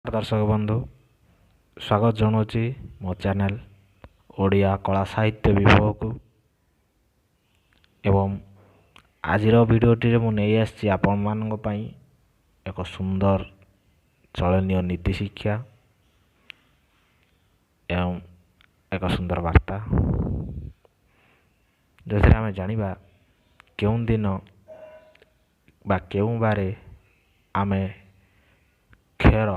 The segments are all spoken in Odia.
ଦର୍ଶକ ବନ୍ଧୁ, ସ୍ୱାଗତ ଜଣାଉଛି ମୋ ଚ୍ୟାନେଲ୍ ଓଡ଼ିଆ କଳା ସାହିତ୍ୟ ବିଭବକୁ। ଏବଂ ଆଜିର ଭିଡ଼ିଓଟିରେ ମୁଁ ନେଇ ଆସିଛି ଆପଣମାନଙ୍କ ପାଇଁ ଏକ ସୁନ୍ଦର ଚଳନୀୟ ନୀତି ଶିକ୍ଷା ଏବଂ ଏକ ସୁନ୍ଦର ବାର୍ତ୍ତା, ଯେଉଁଥିରେ ଆମେ ଜାଣିବା କେଉଁ ଦିନ ବା କେଉଁ ବାରେ ଆମେ କ୍ଷୌର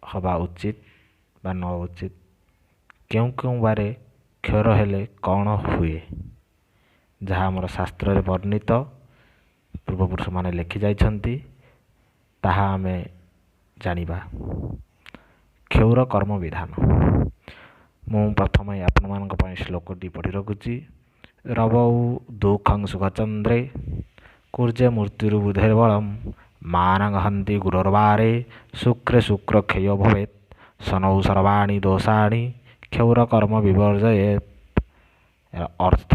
ହେବା ଉଚିତ ବା ନ ଉଚିତ, କେଉଁ କେଉଁ ବାରେ କ୍ଷୌର ହେଲେ କ'ଣ ହୁଏ, ଯାହା ଆମର ଶାସ୍ତ୍ରରେ ବର୍ଣ୍ଣିତ, ପୂର୍ବପୁରୁଷମାନେ ଲେଖି ଯାଇଛନ୍ତି, ତାହା ଆମେ ଜାଣିବା। କ୍ଷୌର କର୍ମ ବିଧାନ। ମୁଁ ପ୍ରଥମେ ଆପଣମାନଙ୍କ ପାଇଁ ଶ୍ଲୋକଟି ପଢ଼ି ରଖୁଛି। ରବୌ ଦୁଃଖଂ ସୁଖଚନ୍ଦ୍ରେ କୁର୍ଯ୍ୟ ମୃତ୍ୟୁରୁ ବୁଧେର୍ବଳಂ ମାନଂ ହନ୍ତି ଗୁରୁର୍ବାରେ ଶୁକ୍ରେ ଶୁକ୍ର କ୍ଷୟ ଭବେତ୍ ଶନୌ ସର୍ବାଣୀ ଦୋଷାଣି କ୍ଷୌର କର୍ମ ବିବର୍ଜୟେତ୍। ଅର୍ଥ,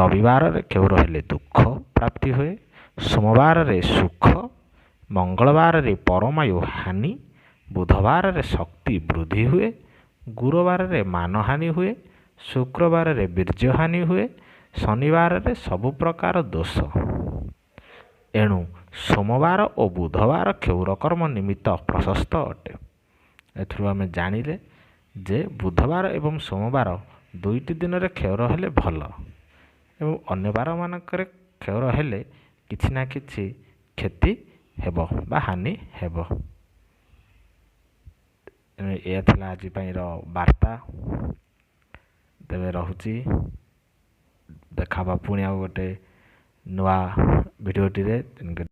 ରବିବାରରେ କ୍ଷୌର ହେଲେ ଦୁଃଖ ପ୍ରାପ୍ତି ହୁଏ, ସୋମବାରରେ ସୁଖ, ମଙ୍ଗଳବାରରେ ପରମାୟୁ ହାନି, ବୁଧବାରରେ ଶକ୍ତି ବୃଦ୍ଧି ହୁଏ, ଗୁରୁବାରରେ ମାନହାନି ହୁଏ, ଶୁକ୍ରବାରରେ ବୀର୍ଯ୍ୟହାନି ହୁଏ, ଶନିବାରରେ ସବୁ ପ୍ରକାର ଦୋଷ। ଏଣୁ ସୋମବାର ଓ ବୁଧବାର କ୍ଷୌର କର୍ମ ନିମିତ୍ତ ପ୍ରଶସ୍ତ ଅଟେ। ଏଥିରୁ ଆମେ ଜାଣିଲେ ଯେ ବୁଧବାର ଏବଂ ସୋମବାର ଦୁଇଟି ଦିନରେ କ୍ଷୌର ହେଲେ ଭଲ ଏବଂ ଅନ୍ୟ ବାରମାନଙ୍କରେ କ୍ଷୌର ହେଲେ କିଛି ନା କିଛି କ୍ଷତି ହେବ ବା ହାନି ହେବ। ତେଣୁ ଏହା ଥିଲା ଆଜି ପାଇଁର ବାର୍ତ୍ତା। ତେବେ ରହୁଛି, ଦେଖା ହେବା ପୁଣି ଆଉ ଗୋଟେ ନୂଆ ଭିଡ଼ିଓଟିରେ। ତେଣୁକରି